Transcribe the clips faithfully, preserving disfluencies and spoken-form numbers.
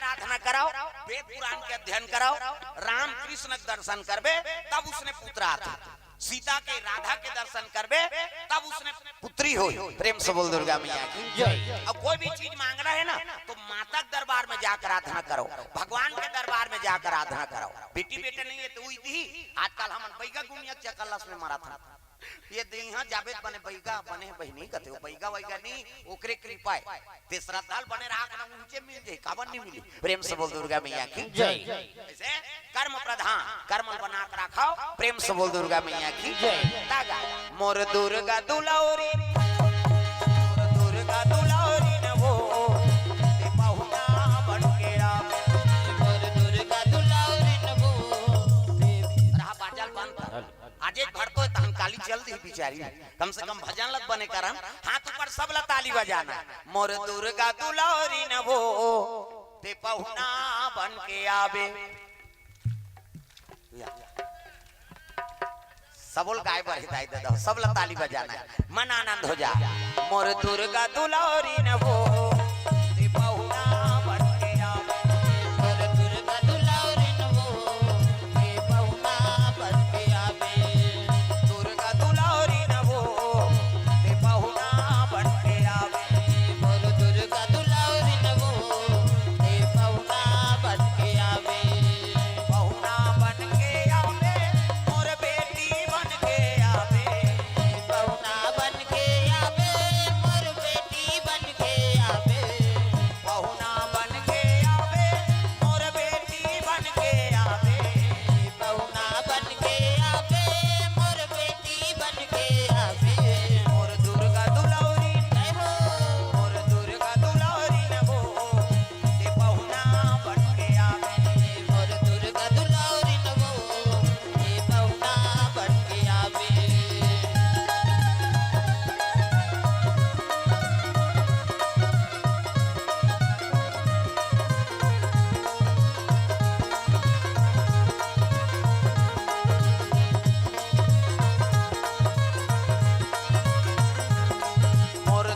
आराधना कराओ, वेद पुराण के अध्ययन कराओ, राम कृष्ण के दर्शन करबे, तब उसने पुत्र आथे। सीता के, राधा के दर्शन करबे, तब उसने पुत्री होई। प्रेम से बोल दुर्गा मैया की जय। अब कोई भी चीज मांगना है ना, तो माता के दरबार में जाकर आराधना करो, भगवान के दरबार में जाकर आराधना करो। बेटी बेटे नहीं है तो वही दी। आजकल हमन बैगा गुनिया चकल्लस में मरत हन। ये दे इहाँ जाबे त बने बैगा, बने बहिनी कथे, वो बैगा वैगा नहीं, ओकरे कृपा है। ते श्रद्धाल बने रहा ना, उनके मिल जाए, काबर नहीं मिली। प्रेम से बोल दुर्गा मैया की जय। ऐसे कर्म प्रधान, कर्म बना के रखो। प्रेम से बोल दुर्गा मैया की जय। तागा मोर दुर्गा दुलौरी, मोर दुर्गा दुलौरी न वो, ते पहुना बन के आ। मोर दुर्गा दुलौरी न वो, ते रहा बाजल बंद कर। आज एक भर तो तहन काली चल दी बिचारी, कम से कम भजन लग बने करन। हाथ ऊपर, सब ला ताली बजाना। मोर दुर्गा दुलौरी न वो, ते पहुना बन के आवे। या। सबोल गाय बर हिताई दे दो, सब ला ताली बजाना है, मन आनंद हो जा। मोर दुर्गा दुलौरी न वो, ते पहुना बन के आवे। मोर दुर्गा दुलौरी न वो, ते पहुना बन के आवे। दुर्गा दुलौरी न वो, ते पहुना बन के आवे। मोर दुर्गा दुलौरी न वो, ते पहुना बन के आवे। पहुना बन के आवे, मोर बेटी बन के आवे। पहुना बन के आवे, मोर बेटी बन के आवे। पहुना बन के आवे, मोर बेटी बन के आवे। पहुना बन के आवे, मोर बेटी बन के आवे। मोर दुर्गा दुलौरी जय हो। मोर दुर्गा दुलौरी न वो, ते पहुना बन के आवे। मोर दुर्गा दुलौरी न वो, ते पहुना बन के आवे।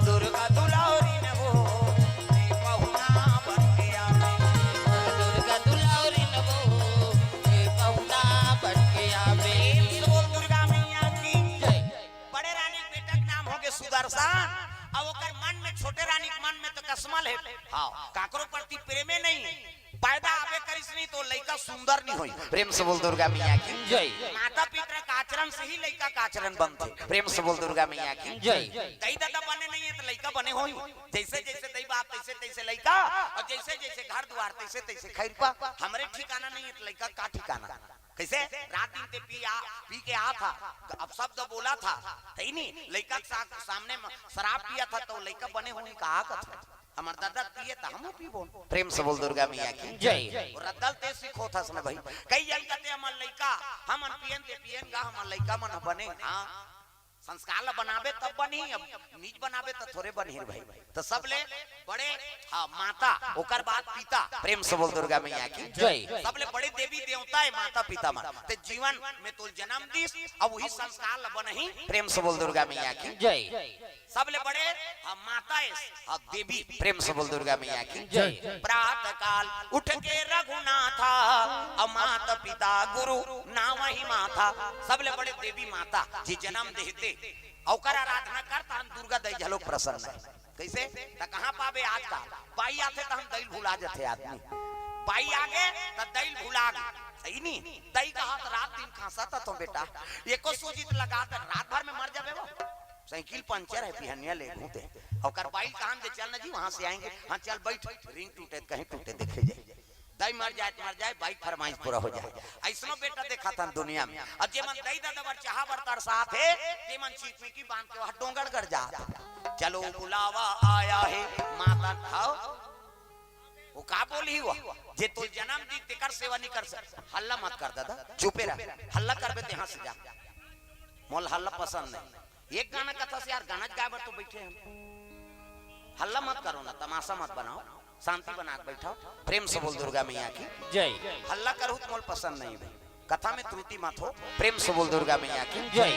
मोर दुर्गा दुलौरी न वो, ते पहुना बन के आवे। मोर दुर्गा दुलौरी न वो, ते पहुना बन के आवे। प्रेम से बोल दुर्गा मैया की जय। बड़े रानी के बेटा के नाम होगे सुदर्शन, अउ ओकर मन में, छोटे रानी के मन में तो कसमल है, हाँ, काकरो प्रति प्रेमे नहीं। पैदा आबे करिस नहीं तो लइका सुंदर नहीं होई। प्रेम से बोल दुर्गा मैया की जय। माता पिता का आचरण से ही लइका का आचरण बनथे। प्रेम से बोल दुर्गा मैया की जय। दई ददा बने नहीं है तो लइका बने होई? जैसे जैसे दई बाप तैसे तैसे लइका, और जैसे जैसे घर द्वार तैसे तैसे खैरपा। हमरे ठिकाना नहीं है तो लइका का ठिकाना? कैसे रात दिन ते पी आ, पी के आ था, अब शब्द बोला था, है नहीं? लइका के सा-, सामने म-, शराब पिया था तो लइका बने होई का कथे? हमर ददा पिए त हमू पीबो। प्रेम से बोल दुर्गा मैया की जय। और रद्दल ते सिखोथस न भाई। कई जन कहते हमर लइका, हमन पियन ते पियन गा, हमर लइका मन ह बने। हाँ, संस्कार ला बनाबे तब बनही, अब नीच बनाबे त थोरे बनही रे भाई। त सबले बड़े, हाँ, माता, ओकर बाद पिता। प्रेम से बोल दुर्गा मैया की जय। सबले बड़े देवी देवता है माता पिता मन। ते जीवन में तोल जन्म दीस, अब वही संस्कार ला बनही। प्रेम से बोल दुर्गा मैया की जय। सबले बड़े, हाँ, माता है, हाँ, देवी। प्रेम से बोल दुर्गा मैया की जय। प्रातः काल उठ के रघुनाथा, अब माता पिता गुरु नावहि माथा। सबले बड़े देवी माता जी जन्म देहते, ओकर आराधना कर, तहन दुर्गा दई घलो प्रसन्न है। कैसे? त कहाँ पाबे आजकल? बाई आथे त हम दई ल भुला जथे आदमी। बाई आगे त दई ल भुला गे। सही नी? दई कहा त रात दिन खांसा त तो बेटा। एको सूजी त लगा दे, रात भर में मर जाबे वो। साइकिल पंचर है, पिहनिया ले घूमते। ओकर बाई कहान दे, चल ना जी, वहां से आएंगे। हाँ, चल बैठ, रिंग टूटे त कहीं टूटे, देखे जाए। दई मर जाए त मर जाए, बाई फरमाइश पूरा हो जाए। ऐसनो बेटा देखा था दुनिया में। और जे मन दई ददा बर चाहा बर तरसात हे, ते मन चिकमिकी बांध के वहां डोंगरगढ़ जात। चलो बुलावा आया है माता, हाव। वो का बोली हुआ? जे तोल जन्म दी तेकर सेवा नहीं कर सक। हल्ला मत कर ददा, चुपे रह। हल्ला करबे ते यहाँ से जा। मोल हल्ला पसंद नहीं। एक गाना कथा से यार, गाना गाए बर तो बैठे हैं। हल्ला मत करो ना, तमाशा मत बनाओ, शांति बना के बैठाओ। प्रेम से बोल दुर्गा मैया की जय। हल्ला करू त मोल पसंद नहीं भाई, कथा में त्रुटि मत हो। प्रेम से बोल दुर्गा मैया की जय।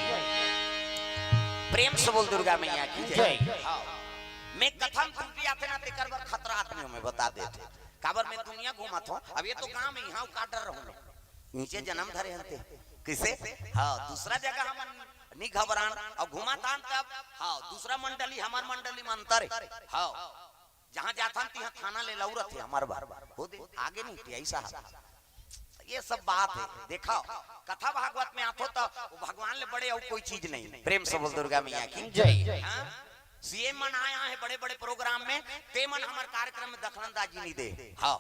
प्रेम से बोल दुर्गा मैया की जय। जय। हाँ। मैं कथा में त्रुटि आथे ना, तेकर बर खतरा आदमी हूँ, मैं बता देते। काबर मैं दुनिया घूमत हूँ, अब ये तो गांव में, यहाँ का डर रहूं मैं, नीचे जन्म धरे हन ते। किसे? हाँ, दूसरा जगह हमन नी घबरान, और घुमातान तब, हाँ, दूसरा मंडली, हमार मंडली में अंतर है। हाँ, जहाँ जाथन तिहाँ थाना ले लौरत है हमार बार, हो दे, आगे नहीं टियाई साहब। ये सब बात है, देखो, कथा भागवत में आथो तो वो भगवान ले बड़े और कोई चीज नहीं। प्रेम से बोल दुर्गा मैया की जय। हाँ? सीएम मन आया है बड़े बड़े प्रोग्राम में, ते मन हमार कार्यक्रम में दखलंदाजी नहीं दे। हाँ,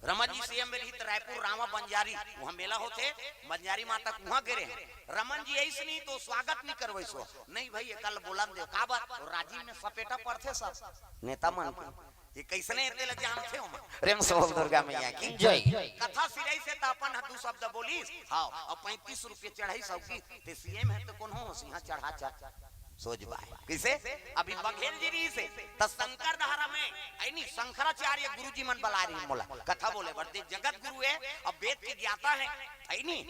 रमन जी सीएम में रही तो रायपुर रामा बंजारी, वहाँ मेला होते, बंजारी माता के वहाँ गिरे हैं। रमन जी ऐसे नहीं तो स्वागत नहीं करवे सो। नहीं भाई, ये कल बोलन दे, का बात? और राजीव में सपेटा पड़थे सब नेता मन के। ये कैसने तेला जानथे हो मन? प्रेम से बोल दुर्गा मैया की जय। कथा सिराई से त अपन ह दू शब्द बोलिस, हाँ, और पैंतीस रुपये चढ़ाई सब की, ते सीएम है तो कौन हो, सिंहा चढ़ा चढ़। सोच बाय। किसे? अभी बघेल जी रही से, त शंकर दहरा में, ऐ नहीं, शंकराचार्य गुरु जी मन बला रही मोला। कथा बोले बरते जगत गुरु है, अब वेद के ज्ञाता है, ऐ नहीं?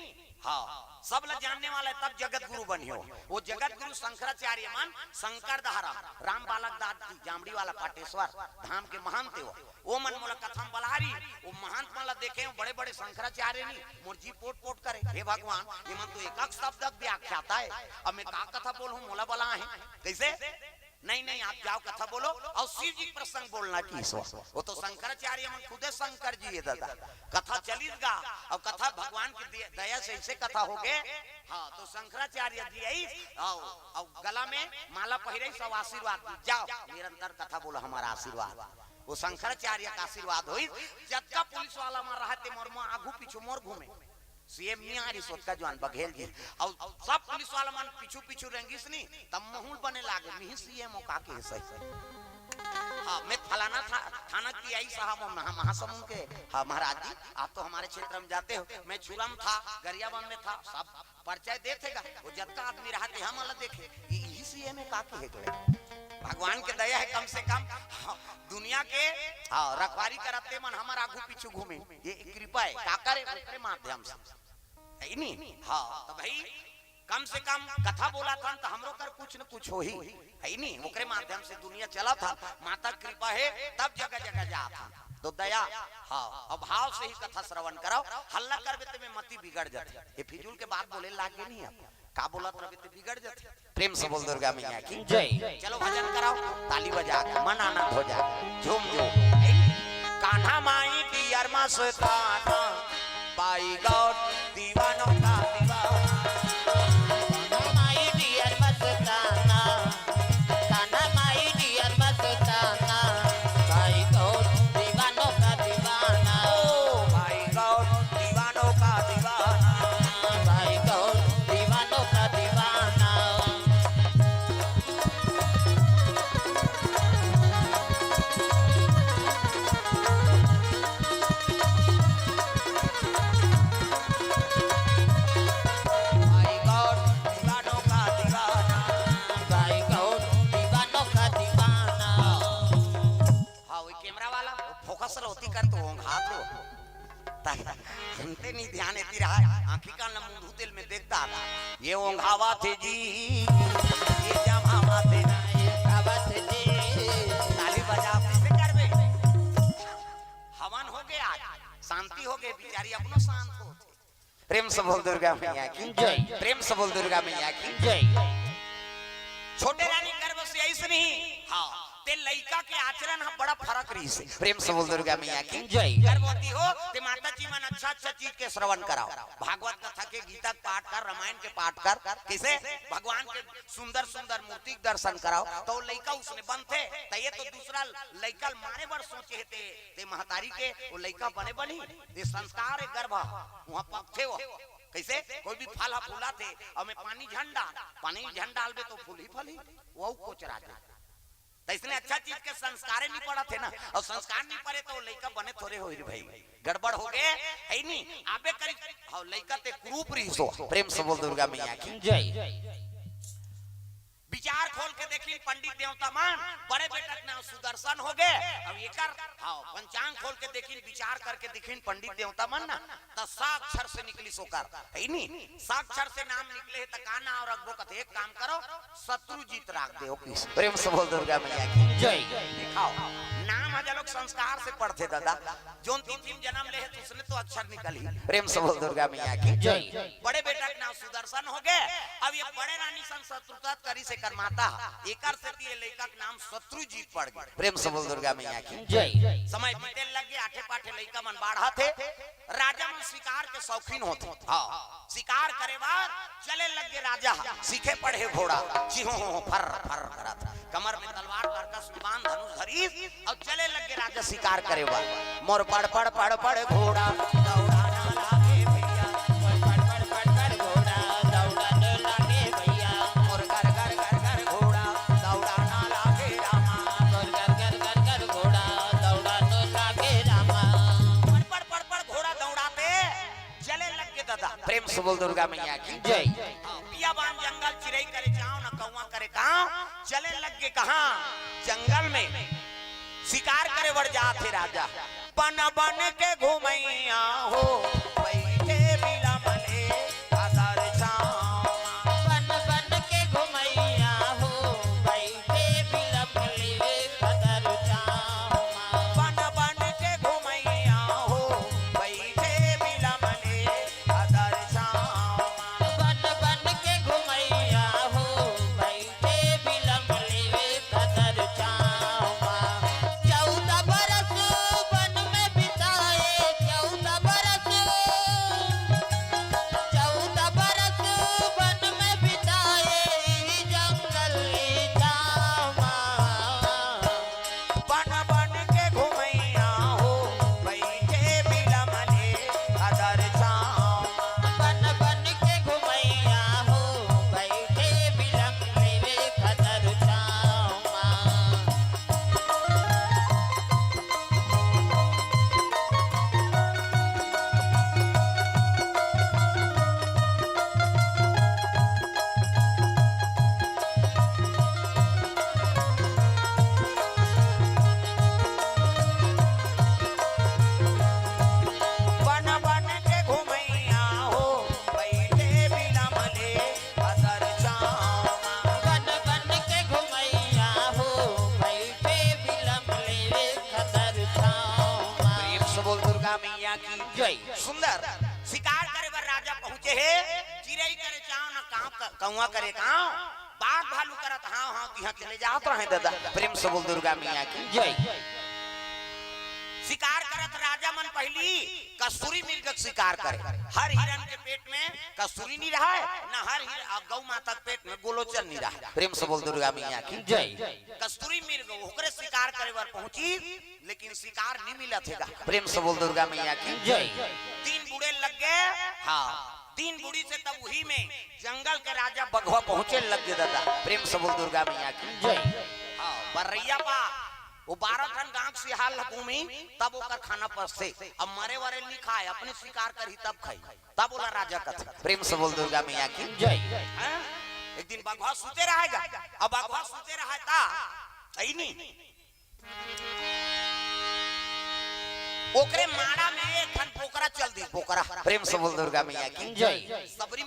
हाँ, सब ला जानने वाला है, तब जगत गुरु बनियो। वो जगत गुरु शंकराचार्य मन, शंकर दहरा, राम बालक दास जी, जामड़ी वाला पाटेश्वर धाम के महंत है वो। वो मन मोला कथा में बला रही, वो महंत मन ला देखे, वो बड़े बड़े शंकराचार्य नहीं, मोर जी पोट पोट करे, हे भगवान, ये मन तो एक एक शब्द व्याख्याता है, अब मैं का कथा बोलूं, मोला बला है, कैसे? नहीं, नहीं, आप जाओ, कथा बोलो और शिव जी प्रसंग बोलना की ईश्वर। वो तो शंकराचार्य मन खुदे शंकर जी है दादा। कथा चलिस गा और कथा भगवान की दे-, दया से ऐसे कथा हो गए। हाँ, तो शंकराचार्य जी आई और, और गला में माला पहिरे, सब आशीर्वाद दी, जाओ निरंतर कथा बोलो, हमारा आशीर्वाद। वो शंकराचार्य का आशीर्वाद होई। जतका पुलिस वाला मन रहा ते मोर, मोर आगू पीछू मोर घूमे। सीएम नहीं आ रही सोतका जवान बघेल जी। और सब पुलिस वाला मन पीछू पीछू रेंगिस नहीं, तब माहौल बने लागे, मिही सीएम हो का के सही। हाँ, मैं फलाना था, थाना की आई साहब, हम महा-, महासमुंद के। हाँ महाराज जी, आप तो हमारे क्षेत्र में जाते हो, मैं छुरा में था, गरियाबंद में था, सब परिचय देथे गा। वो जतका आदमी रहा ते हम अलग देखे, ये यही सीएम है का के हेकले। भगवान के दया है, कम से कम, हाँ, दुनिया के, हाँ, रखवारी करते मन हमार आगू पीछू घूमे, ये कृपा है, का करे ओकरे माध्यम से, है नहीं? हाँ, तो भाई, कम से कम कथा बोला था तो हमरो कर कुछ न कुछ हो ही, है नहीं? ओकरे माध्यम से दुनिया चला था, माता कृपा है, तब जगह जगह जा था। तो दया, हाँ, और भाव से ही कथा श्रवण कराओ। हल्ला करबे ते में मति बिगड़ जाथे। ये फिजूल के बात बोले लागे नहीं आप, का बोलत रहे ते बिगड़ जाथे। प्रेम से बोल दुर्गा मैया की जय। चलो भजन कराओ, ताली बजा के मन आनंद हो जाए, झूम झूम। कान्हा माई डियर मस्ताना, बाई गौर दीवानों का दीवाना। कान्हा माई डियर मस्ताना, कान्हा माई डियर मस्ताना, बाई गौर दीवानों का दीवाना। ओ भाई गौर दीवानों का दीवाना। भाई गौर दीवानों का दीवाना। भाई गौर दीवानों का दीवाना। भाई गौर दीवानों का दीवाना। हाँ, वही कैमरा वाला, वो फोकस ला ओती कर तो ओंघात हो। ता-, हमते नहीं ध्यान एती रहा, आँखी कान ला मुंधू तेल में देखता था। ये ओंघावा थे जी, ये जमावा थे ना, ये गावा थे जी। ताली बजा, कैसे करबे? हवन हो गए आज, शांति हो गए, बिचारी अपनो शांत हो। प्रेम से बोल दुर्गा मैया की जय। प्रेम से बोल दुर्गा मैया की जय। छोटे रानी गर्भ से ऐसे नहीं। हाँ, ते लइका के आचरण ह बड़ा फरक रहिस हे। प्रेम से बोल दुर्गा मैया की जय। गर्भवती हो ते माता जी मन अच्छा अच्छा चीज के श्रवण कराओ, भागवत कथा के, गीता के पाठ कर, रामायण के पाठ कर, किसे भगवान के सुंदर सुंदर मूर्ति के दर्शन कराओ, तो लइका उसने बनथे। त ये तो दूसरा लइका ल मारे बर सोचे हे ते, ते महतारी के वो लइका बने बनी। ये संस्कार हे गर्भ, वहाँ पकथे वो। कैसे कोई भी फल ह फूलाथे, अउ में पानी झन डाल, पानी झन डालबे तो फूल ही फल ही, वो कोचरा जाए। त इसने अच्छा चीज के संस्कारे नहीं पड़त हे ना, अउ संस्कार नहीं पड़े तो लइका बने थोरे होही रे भाई, गड़बड़ हो गए, हे नहीं, आबे करी। हाँ, लइका ते कुरूप रहिस हो। प्रेम से बोल दुर्गा मैया की जय। विचार खोल के देखिन पंडित देवता मन, बड़े बेटा के नाम सुदर्शन हो गए। अब एकर, हाँ, पंचांग खोल के देखिन, विचार करके देखिन पंडित देवता मन ना, त सा अक्षर से निकलिस ओकर, हे नी? सा अक्षर से नाम निकले हे त का नाम रखबो? कथे, एक काम करो, शत्रुजीत राख देव। प्रेम से बोल दुर्गा मैया की जय। दिखाओ। नाम ह जलोक संस्कार से पड़थे दादा। जोन तिथि म जनम ले हे, उसने तो अक्षर निकलही। प्रेम से बोल दुर्गा मैया की जय। बड़े बेटा के नाम सुदर्शन हो गे। अब ये बड़े रानी संग शत्रुता करिस एकर माता, एकर सेती ये लइका के नाम शत्रुजीत पड़ गे। प्रेम से बोल दुर्गा मैया की जय। समय बीते लग गे, आठे पाठे लइका मन बाढ़त हे। राजा मन शिकार के शौकीन होथे। हाँ, शिकार करे बर चले लग गे राजा, सीखे पड़े घोड़ा, चिहो फर फर करत। कमर में तलवार, तरकस में बाण, धनुष धरिस, अउ चले लग गे राजा शिकार करे बर। मोर पड़ पड़ पड़ पड़ घोड़ा दौड़ाना लागे भैया, मोर पड़ पड़ पड़ पड़ घोड़ा दौड़ाना लागे भैया, मोर गर गर गर गर घोड़ा दौड़ाना लागे रामा, मोर गर गर गर गर घोड़ा दौड़ाना लागे रामा। पड़ पड़ पड़ पड़ घोड़ा दौड़ाते चले लग गे दादा। प्रेम से बोल दुर्गा मैया की जय। हाँ, पिया बान जंगल चिरई करे चाव, न कौवा करे काव। चले लग गे कहाँ? जंगल में शिकार करे बर जात हे राजा। बन बन के घुमैया हो, बैठे बिलमले अदर छाँव। बन बन के घुमैया हो, बैठे बिलमले अदर छाँव। बन बन के घुमैया हो, बैठे बिलमले अदर छाँव। बन बन के घुमैया हो, बैठे बिलमले अदर छाँव। चौदह बरस बन में बिताए, चौदह बरस, चौदह बरस बन में बिताए, ई जंगल ई छाँव। बन बन के घुमैया हो, बैठे बिलमले अदर छाँव। बन बन के घुमैया हो, बैठे बिलमले अदर छाँव। बन बन के घुमैया हो, बैठे बिलमले अदर छाँव। बन बन के घुमैया हो, बैठे बिलमले अदर छाँव। प्रेम से बोल दुर्गा मैया की जय। सुंदर शिकार करे बर राजा पहुंचे हे, चिरई करे चाव न काव, क-, कौवा करे काव, बाघ भालू करत हाव हाव तिहाँ चले जात रहे दादा। प्रेम से बोल दुर्गा मैया की जय। शिकार करत राजा मन पहिली कस्तूरी मृग के शिकार करे। हर हिरन के पेट में कस्तूरी नहीं रहे, न हर हिर-, अ, गौ माता के पेट में गोलोचन नहीं रहे। प्रेम से बोल दुर्गा मैया की जय। कस्तूरी मृग ओकरे शिकार करे बर पहुंची, लेकिन शिकार नहीं मिलत हे गा। प्रेम से बोल दुर्गा मैया की जय। तीन बूड़े लग गे। हाँ, तीन बूड़ी से तब उही में जंगल के राजा बघवा पहुंचे लग गे दादा। प्रेम से बोल दुर्गा मैया की जय। हाँ, बर्रैया पा वो बारह ठन गांक सियार ल घूमी, तब ओकर खाना पसथे। अब मरे वरे नहीं खाए, अपने शिकार करही तब खाई, तब ओला राजा कथे। प्रेम से बोल दुर्गा मैया की जय। हाँ? एक दिन बघवा सुते रहे गा, अब बघवा सुते रहे ता, सही नहीं, ओकरे माड़ा में एक ठन बोकरा चल दी, बोकरा। प्रेम से बोल दुर्गा मैया की जय। सबरी